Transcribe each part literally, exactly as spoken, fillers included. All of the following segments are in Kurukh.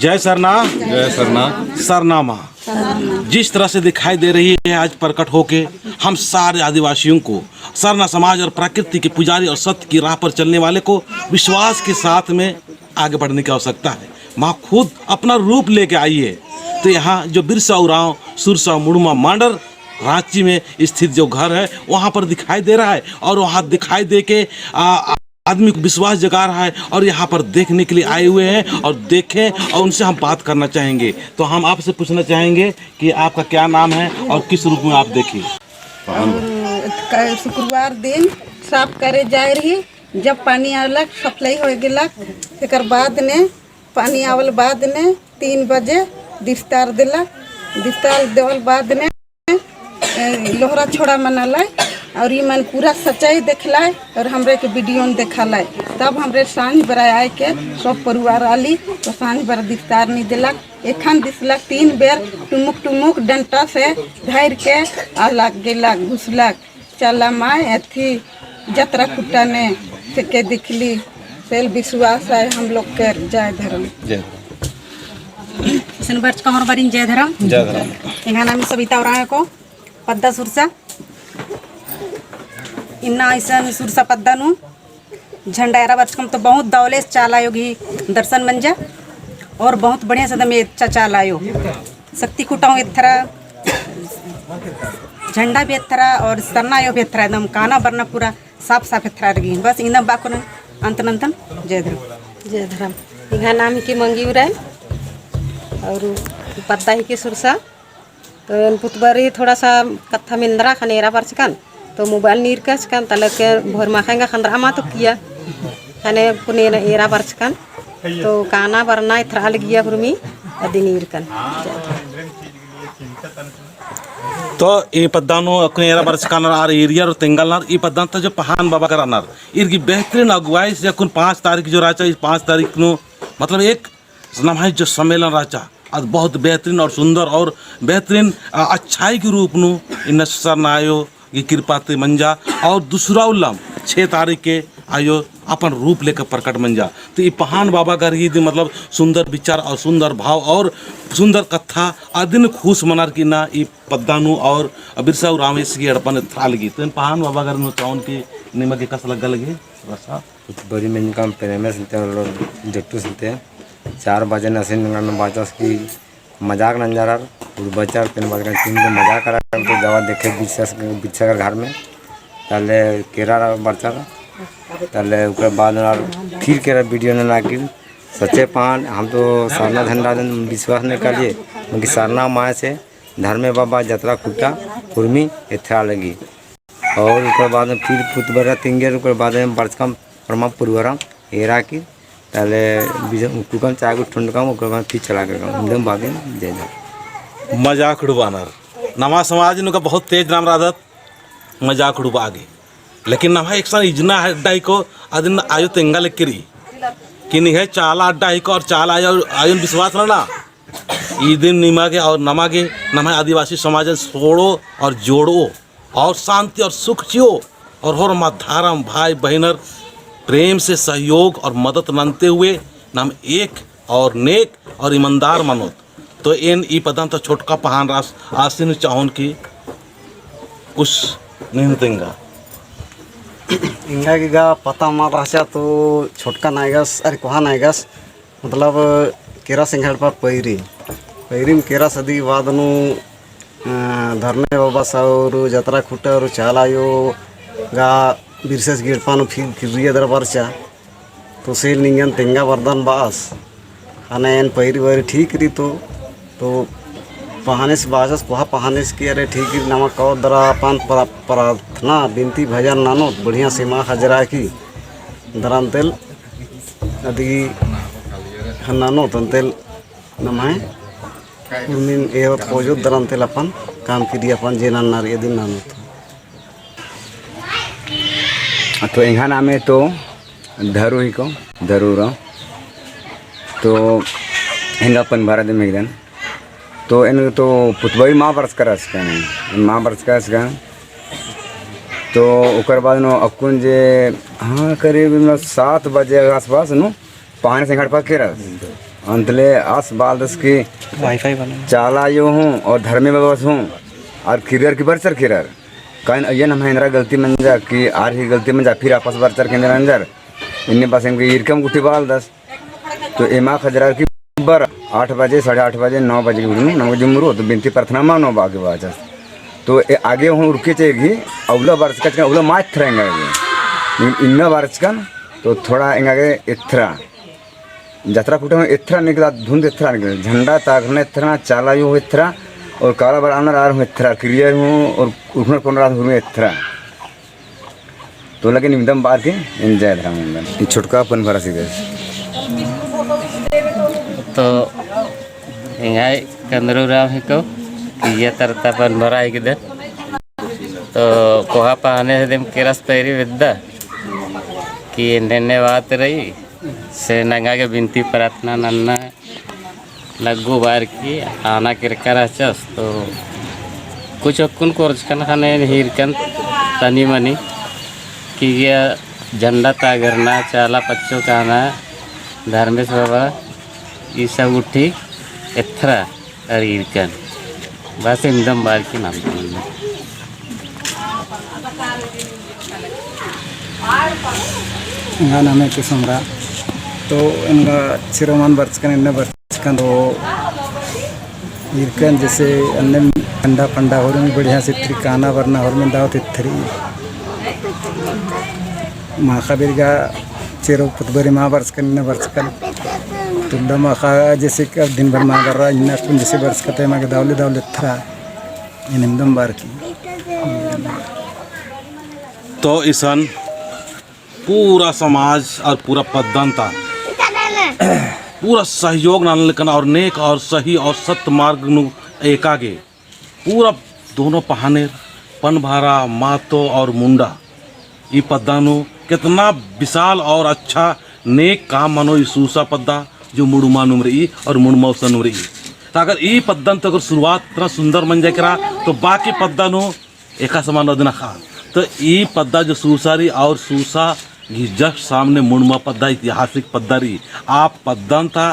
जय सरना। जय सरना। सरना माँ। सरना माँ। जिस तरह से दिखाई दे रही है आज प्रकट होके, हम सारे आदिवासियों को सरना समाज और प्रकृति के पुजारी और सत्य की राह पर चलने वाले को विश्वास के साथ में आगे बढ़ने की आवश्यकता है। माँ खुद अपना रूप लेके आई है। तो यहाँ जो बिरसा उराँव, सुरसा, मुड़मा, मांडर राँची में स्थित जो घर है, वहाँ पर दिखाई दे रहा है और वहाँ दिखाई दे के, आ, आ, आदमी को विश्वास जगा रहा है और यहाँ पर देखने के लिए आए हुए हैं और देखें और उनसे हम बात करना चाहेंगे। तो हम आपसे पूछना चाहेंगे कि आपका क्या नाम है और किस रूप में आप देखे? और क-, शुक्रवार दिन साफ करे जाए रही, जब पानी आलक, सप्लाई होए गेलक, तेकर बाद ने पानी आवल बाद ने तीन बजे दिस्तार देलक। दिस्तार देवल बाद ने, ए, लोहरा छोड़ा मनालय और ई मन पूरा सच्चाई देखलय और हमरे के वीडियो में देखालय। तब हमरे सांझ बरा आए के सब परिवार आली तो सांझ बरा दिस्तार नी देलक। एखन दिसलक तीन बेर टुमुक टुमुक डंटा से धैर के आलक गेलक घुसलक। चाला माय अथी जतरा खुट्टा ने सेके दिखली, सेल विश्वास है हम लोग के। जय धर्म। जय धर्म। इसन बरचका होर बारिन जय धर्म। जय धर्म। एंगा नाम सविता उराँव हेके, पद्दा सुरसा। इन्ना इसन सुरसा पद्दा नू झंडा एरा बरचकम तो बहुत दौले से चाला आयो गही दर्शन मंजा और बहुत बढ़िया से एकदम एच्चा चाला आयो। शक्ति खुट्टा हूँ एथरा, झंडा भी एथरा और सरना आयो भी एथरा, एकदम काना बरना पूरा साफ साफ एथरा रही। बस इन्ना बाकुन अंतन अंतन जय धर्म। जय धर्म। एंगा नाम हेके मंगी उराँव और पद्दा हेके सुरसा। तो एन पुतबरी थोड़ा सा कत्था मेंदरा ख़ने एरा बरचकन, तो मोबाइल नी ईरकन, तले के भोर माख़ा एंगा ख़ंदरा मा तो किया, ख़ने कुने एरा बरचकन, तो काना बरना एथरा लगिया हुरमी, अदिन ईरकन। तो ई पद्दा नू कुने एरा बरचकन आर ईरियर और तेंगालनर, ई पद्दा नू तो जो पहान बाबा गही रअनर, ईर गही बेहतरीन अगुवाई से कुन पाँच तारीख जो रहचा, ई पाँच तारीख नू, मतलब एक नम्है जो सम्मेलन रहचा, अद बहुत बेहतरीन और सुंदर और बेहतरीन, अ, अच्छाई के रूप नू इन्ना सरना आयो गही किरपा ती मंजा और दूसरा उल्लम छह तारीख के आयो अपन रूप लेकर प्रकट मंजा। तो ई पहान बाबा गही रई, मतलब सुंदर विचार और सुंदर भाव और सुंदर कत्था अदिन खुस मनर की ना ई पद्दा नू और बिरसा उराँवस गही एड़पन एथरा लगी। तो एन पहान बाबा गही रई नू चाहोन कि निमा गे कस लग्गा लगी? बस हाँ। पुतबरी मेंजकम प्रेमेस नन्ते और जोट्टूस नन्ते। चार बजे नसिन नंगन बाचस की मजाक नंजरर, उड़ बचर तेन बाद तीन के मजाक करर तो दवा देखे बिच्छा, बिच्छा कर घर में। तले केरा बरचर, तले ओकर बाद फिर केरा वीडियो नना कि सच्चे पहान, हम तो सरना झंडा दिन विश्वास नहीं करिए, क्योंकि सरना माय से धर्मे बाबा जतरा खुट्टा उर्मी एथरा लगी। और ओकर बाद में फिर पुतबरा तिंगेर, ओकर बाद में बरचकम परमा पुरवरम एरा की, तले बिजन उकुकम चाय को ठंडकम, ओकर बाद फिर चला गए एकदम बाद में जय जय। मजाक उड़बानर। नमा समाज नुका बहुत तेज नाम रादत मजाक उड़बा आगे। लेकिन नमा एकसन इजना अड्डा हिको, अदिन आयो तेंगा लेके रई। कि निंग्है चाला अड्डा हिको और चाला आयो, आयोन विश्वास रअना। ई दिन निमा गे और नमा गे, नम्है आदिवासी समाजन सोड़ो और जोड़ो और शांति और सुख चिओ और होरमा धरम भाई बहिनर प्रेम से सहयोग और मदद नन्ते हुए नाम एक और नेक और ईमानदार मनोत। तो एन ई पद्दन तो छोटका पहान रअस, आसिन चाहोन कि कुछ नीन तेंगा। एंगा गे गा पता मल रहचा तो छोटका नैगस, अरे कोहा नैगस, मतलब, केरा सिंघाड़ पर पैरी, पैरी में केरा सदी बाद नू, अ, धरने बाबा सौर, जतरा खुट्टा और चाला आयो गा बिरसेस गिड़पा नू फिर किर्रिया दरा बरचा। तो सेल निंगन तेंगा बरदन बास। ख़ने एन पैरी वैरी ठीक रई तो, तो पहानेस बासस, कोहा पहानेस की अरे ठीक रई, नमा कौ दरा अपन प्रा-, प्रार्थना, बिनती, भजन ननोत, बढ़िया से मा हजरा की दरन तेल अदी हन्नानो तंतेल नम्है उर्मिन एवत खोजो दरंतेल अपन काम किर्रिया अपन जे नन्ना रई अदिन ननोत। तो एंग्है नामे तो धरू हिको, धरू उराँव। तो एंगा अपन भरा दिम हिकदन। तो एन तो पुतबई मा बरचका रहचकन, मा बरचका रहचकन। तो ओकर बाद नू अक्कुन जे, हाँ, करीब नू सात बजे के आसपास नू पहाने सिंघाड़ पर केरा। अंतले आस बालदस की वाईफाई वाला। चाला आयो हूँ और धर्मे बाबस हूँ और किरर की बरचर किरर। काइन अयन हम एन्दरा गलती मंजा कि आर ही गलती मंजा, फिर आपस बरचर केंद्र अंजर। इन्ने बस एमगे ईरकम गुट्ठी बालदस। तो एमा खजरार की बर आठ बजे, साढ़े आठ बजे, नौ बजे के बीच में नमक जुमरू, तो बिनती प्रार्थना मा नौ बागे बाचस। तो ए आगे हूँ उरके चेगी, अउला बरचकन, अउला मा एथरा एंगा गे। इन्ना बरचकन, तो थोड़ा एंगा गे एथरा। जतरा खुटा हूँ एथरा निकला, धुंध एथरा निकला, झंडा तागरना एथरा, चाला आयो एथरा, और काला बरआनर आर हूँ एथरा, किरियर हूँ, और उखनर कोनर आर हूँ एथरा। तो लगे निमदम बार के एन जय धर्म मंडल। ई छोटका पनभरा सीधे। तो एंग्है कंदरू राम ही को कि ये तरता पनभरा ही किधर। तो कोहा पहाने से दिम केरस पैरी विद्दा कि एन्ने एन्ने बात रई, से नंगा गे बिनती प्रार्थना नन्ना लग्गू बार की आना केरका रहचस, तो कुछ अक्कुन कोरचकन ख़ने ईरकन तनी मनी कि ये झंडा तागरना, चाला पच्चो कहना, धर्मेस बाबा, ई सब गुट्ठी एथरा अरा ईरकन। बस इमदम बार की नाम। एंगा नामे कुसुमरा। तो एंगा चिरोमान बरचकन, एन्ने बरचकन तो ईरकन जैसे अन्ने अंडा फंडा होरमी बढ़िया से एथरी, काना बरना होरमी दाव ते एथरी। माखा बेरगा चेरो पुतबरी मा बरचकन, एन्ने बरचकन। तुल्ला माखा जैसे कि अब दिन भर मा बरआ, इन्ना कुन जैसे बरचकन ते एमा गे दावले दावले एथरा। एन इमदम बार की। तो इसन पूरा समाज और पूरा पद्दन ता पूरा सहयोग नना लगकन और नेक और सही और सत्य मार्ग नू एका गे पूरा दोनों पहानेर पनभरा, महतो और मुंडा ई पद्दा नू कितना विशाल और अच्छा नेक काम मनो ई सूसा पद्दा जो मुड़मा नुम रई और मुड़मा उसा नुम रई। तो अगर ई पद्दन तो अगर शुरुआत इतना सुंदर मंजा केरा तो बाकी पद्दा नू एका समान अदिन अख़ा। तो ई पद्दा जो सूसा रई और सूसा गही just सामने मुड़मा पद्दा ऐतिहासिक पद्दा रई। आ पद्दन ता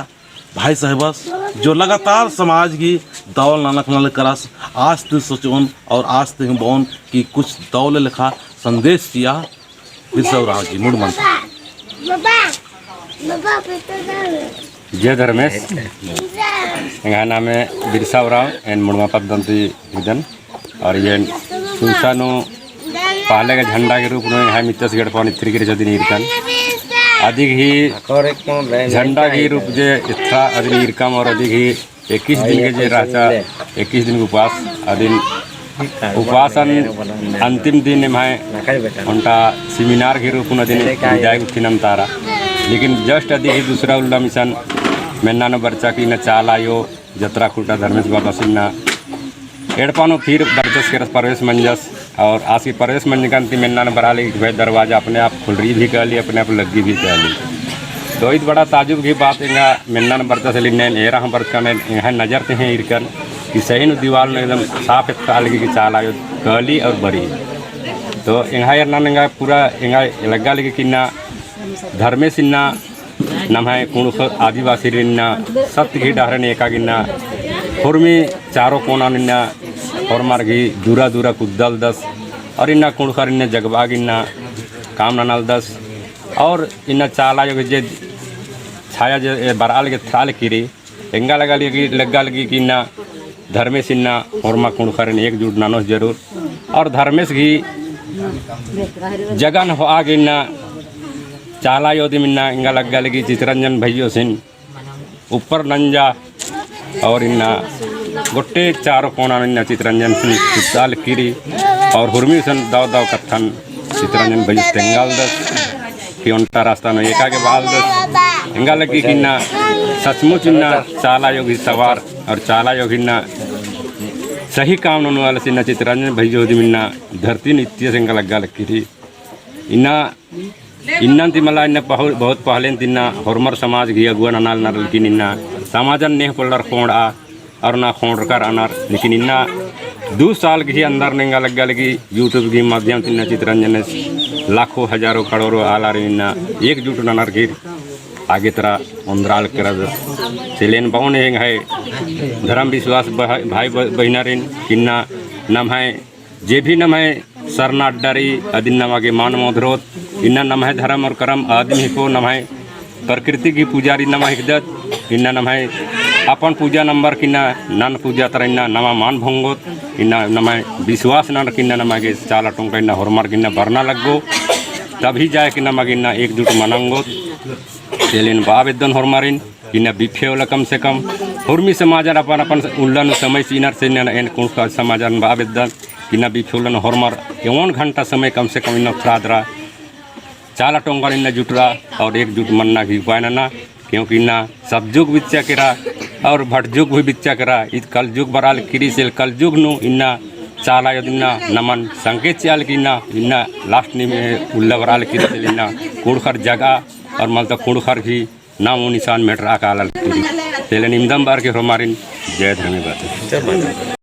भाई साहबस जो लगातार समाज गही दौल नना लगनर करस, आस ती सोचोन और आस ती हूँ बओन कि कुछ दौले लेखा संदेश चिआ बिरसा उराँव जी मुड़मन ता। जय धर्मेस। एंग्है नामे बिरसा उराँव, एन मुड़मा पद्दन ती हिकदन। और ये सूसा नू पहले का झंडा के रूप नू एंग्है मित्तस गे एड़पा नू एथरी की रहचस अदिन ईरकन। अदिगही झंडा के रूप जे एथरा अदिन ईरकम और अदिगही इक्कीस दिन के जे रहचा, इक्कीस दिन के उपास, अदिन उपासन अंतिम दिन एम्है ओन्टा seminar के रूप नू अदिन विदाई गुट्ठी नन्तारा। लेकिन just अदिगही दूसरा उल्ला मिसन मेन्ना नू बरचा कि इन्ना चाला आयो जतरा खुटा धर्मेस बाबस इन्ना एड़पा नू फिर बरचस केरस प्रवेश मंजस। और आस गही प्रवेश मंजकन ती मेन्ना नू बरआ लगी कि भाई दरवाजा अपने आप खुलरी भी कहली, अपने आप लग्गी भी कहली। तो ईद बड़ा ताजुब गही बात एंगा मेन्ना नू बरचस ले इन्ने एरा हूँ बरचकन, एंग्है नजर ती हूँ ईरकन कि सही नू दीवाल नू एकदम साफ एथरा लगी कि चाला आयो कहली और बरई। तो एंग्है एरना नू एंगा पूरा एंगा लग्गा लगी कि इन्ना धर्मेस इन्ना नम्है कुँड़ुख़ आदिवासीर इन्ना सत्य गही डहरेन एका गे इन्ना हुरमी चारो कोना नू इन्ना होरमर गही दूरा दूरा कुद्दालदस और इन्ना कुँड़ुख़र इन्ना जगबआ गे इन्ना काम ननालदस। और इन्ना चाला आयो गही जे छाया जे बरआ लगी एथरा लगी रई एंगा लग्गा लगी, लग्गा लगी कि इन्ना धर्मेस इन्ना होरमा कुँड़ुख़ारिन एकजुट ननोस जरूर। और धर्मेस गही जगन होआ गे इन्ना चाला आयो दिम इन्ना एंगा लग्गा लगी चितरंजन भैयोसिन ऊपर नंजा और इन्ना गोट्टे चारो कोना नू इन्ना चितरंजन सिन कुद्दालकी रई और हुरमी सन दव दव कत्थन चितरंजन भैयोस तेंगालदस कि ओन्टा रास्ता नू एका गे बआलदस। एंगा लग्गी कि इन्ना सचमुच इन्ना चाला आयो गही सवार और चाला आयो गही इन्ना सही काम ननू आलस इन्ना चितरंजन भैयो दिम इन्ना धरती नू इत्तियस एंगा लग्गा लग्गी रई। इन्ना, इन्ना ती मला इन्ना पहु-, बहुत पहले ती इन्ना होरमर समाज गही अगुवा ननालनर, लेकिन इन्ना समाजन नेह पोल्लर ख़ोंड़आ और ना ख़ोंड़रकर रअनर, लेकिन इन्ना दू साल गही अंदर नू एंगा लग्गा लगी YouTube गही माध्यम ती इन्ना चितरंजनस लाखों, हजारों, करोड़ों आलर इन्ना एकजुट ननर गिर। आगे तरा ओन्द्राल केरा। सेले एन बओन एंग्है धरम बिस्वास भाई, भाई ब-, बहिनारिन, इन्ना नम्है जे भी नम्है सरना अड्डा रई, अदिन नमा गे मान मोधरोत। इन्ना नम्है धरम और करम आदिम हिको, नम्है प्रकृति की पुजारी नमा हिकदत। इन्ना नम्है अपन पूजा नंबर किन्ना नन पूजा तरा इन्ना नमा मान भोंगोत। इन्ना नम्है बिस्वास नन किन्ना नमा गे चाला टोंका इन्ना होरमर किन्ना बरना लग्गो। तभी जाए कि नमा गे इन्ना एकजुट मना ओंगोत। सेले एन बआ बेद्दन होरमारिन, इन्ना बिफे उल्ला कम से कम होरमी समाजन अपन अपन उल्ला नू समय चिअनर से इन्ना एन कुँड़ुख़ समाजन बआ बेद्दन, इन्ना बिफे उल्ला नू होरमर एवन घंटा समय कम से कम इन्ना उतरा दरा, चाला टोंका इन्ना जुटरा और एकजुट मन्ना की उपाय नना, क्योंकि इन्ना सतजुग बिच्चा केरा और भटजुग भी बिच्चा केरा, ईद कलजुग बरआ लगी रई। सेले कलजुग नू इन्ना चाला अयो इन्ना नमन संकेत चिआ लगी इन्ना, इन्ना last निम उल्ला बरआ लगी रई। सेले इन्ना कुँड़ुख़र जगह और मलता कुँड़ुख़र की नामो निशान मेटरआ काला लगी रई। सेले एन इवंदम बअर की होरमारिन जय धर्मेस बअदन।